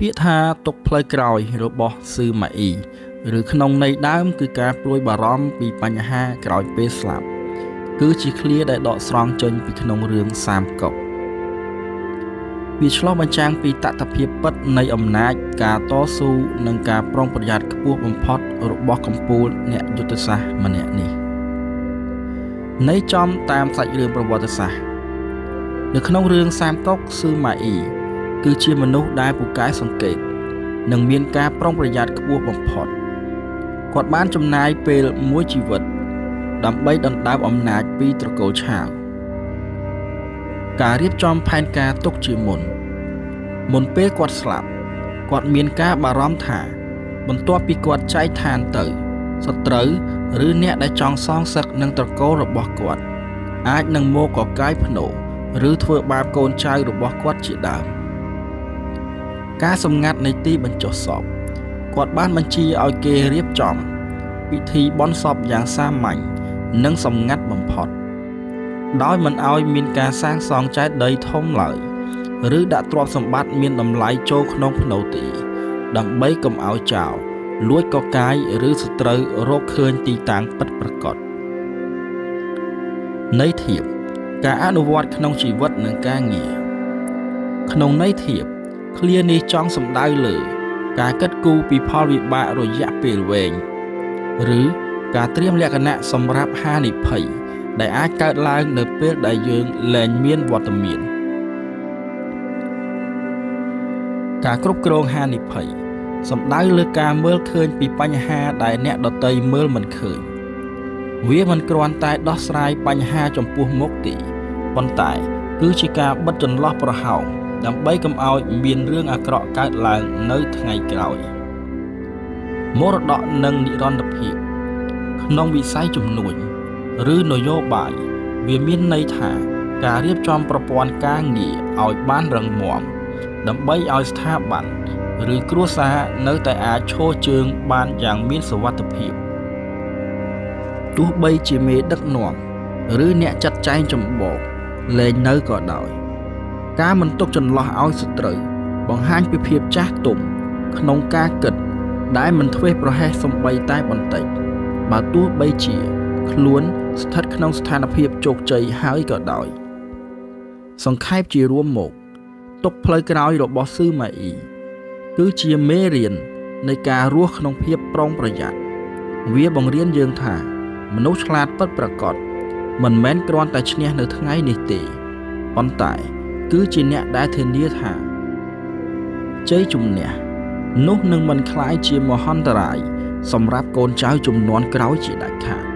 ពាក្យថាទុកផ្លូវក្រោយរបស់សឺម៉ាអ៊ីឬក្នុងន័យដើមគឺការព្រួយបារម្ភពីបញ្ហាក្រោយពេលស្លាប់គឺជាឃ្លាដែលដកស្រង់ចេញពីក្នុងរឿងសាមកុកវាឆ្លុះបញ្ចាំងពីតថភាពពិតនៃអំណាចការតស៊ូនិងការប្រុងប្រយ័ត្នខ្ពស់បំផុតរបស់កំពូលអ្នកយុទ្ធសាស្ត្រម្នាក់នេះន័យចំតាមសាច់រឿងប្រវត្តិសាស្ត្រនៅក្នុងរឿងសាមកុកសឺម៉ាអ៊ីគឺជាមនុស្សដែលពូកែសង្កេតនិងមានការប្រុងប្រយ័ត្នខ្ពស់បំផុតគាត់បានចំណាយពេលមួយជីវិតដើម្បីដណ្ដើមអំណាចពីត្រកូលឆាវការរៀបចំផែនការទុកជាមុនមុនពេលគាត់ស្លាប់គាត់មានការបារម្ភថាបន្ទាប់ពីគាត់ចែកឋានទៅសត្រូវឬអ្នកដែលចង់សងសឹកនឹងត្រកូលរបស់គាត់អាចនឹងមកកកាយភ្នោឬធ្វើបាបកូនចៅរបស់គាត់ជាដើមការសម្ងាត់នៃទីបញ្ចុះសពគាត់បានបញ្ជាឲ្យគេរៀបចំពិធីបុណ្យសពយ៉ាងសាមញ្ញនិងសម្ងាត់បំផុតដោយមិនឲ្យមានការសាងសង់ចេតិយធំឡើយឬដាក់ទ្រព្យសម្បត្តិមានតម្លៃចូលក្នុងភ្នូទេដើម្បីកុំឲ្យចោរលួចកកាយឬសត្រូវរកឃើញទីតាំងពិតប្រាកដន័យធៀបការអនុវត្តក្នុងជីវិតនិងការងារក្នុងន័យធៀបឃ្លានេះចង់សំដៅលើការគិតគូរពីផលវិបាករយៈពេលវែងឬការត្រៀមលក្ខណៈសម្រាប់ហានិភ័យដែលអាចកើតឡើងនៅពេលដែលយើងលែងមានវត្តមានការគ្រប់គ្រងហានិភ័យសំដៅលើការមើលឃើញពីបញ្ហាដែលអ្នកដទៃមើលមិនឃើញវាមិនគ្រាន់តែដោះស្រាយបញ្ហាចំពោះមុខទេប៉ុន្តែគឺជាការបិទចន្លោះប្រហោងដើម្បីកុំឲ្យមានរឿងអាក្រក់កើតឡើងនៅថ្ងៃក្រោយមរតកនិងនិរន្តរភាពក្នុងវិស័យជំនួញឬនយោបាយវាមានន័យថាការរៀបចំប្រព័ន្ធការងារឲ្យបានរឹងមាំដើម្បីឲ្យស្ថាប័នឬគ្រួសារនៅតែអាចឈរជើងបានយ៉ាងមានសុវត្ថិភាពទោះបីជាមេដឹកនាំឬអ្នកចាត់ចែងចម្បងលែងនៅក៏ដោយការមិនទុកចន្លោះឲ្យសត្រូវបង្ហាញពីភាពចាស់ទុំក្នុងការគិតដែលមិនធ្វេសប្រហែសសំបីតែបន្តិចបើទោះបីជាខ្លួនស្ថិតក្នុងស្ថានភាពជោគជ័យហើយក៏ដោយសង្ខេបជារួមមកទុកផ្លូវក្រោយរបស់សឺម៉ាអ៊ីគឺជាមេរៀននៃការរស់ក្នុងភាពប្រុងប្រយ័ត្នវាបង្រៀនយើងថាមនុស្សឆ្លាតពិតប្រាកដមិនមែនគ្រាន់តែឈ្នះនៅថ្ងៃនេះទេប៉ុន្តែគឺជាអ្នកដែលធានាថាជ័យជំនះនោះនឹងមិនក្លាយជាមហន្តរាយសម្រាប់កូនចៅជំនាន់ក្រោយជាដាច់ខាត។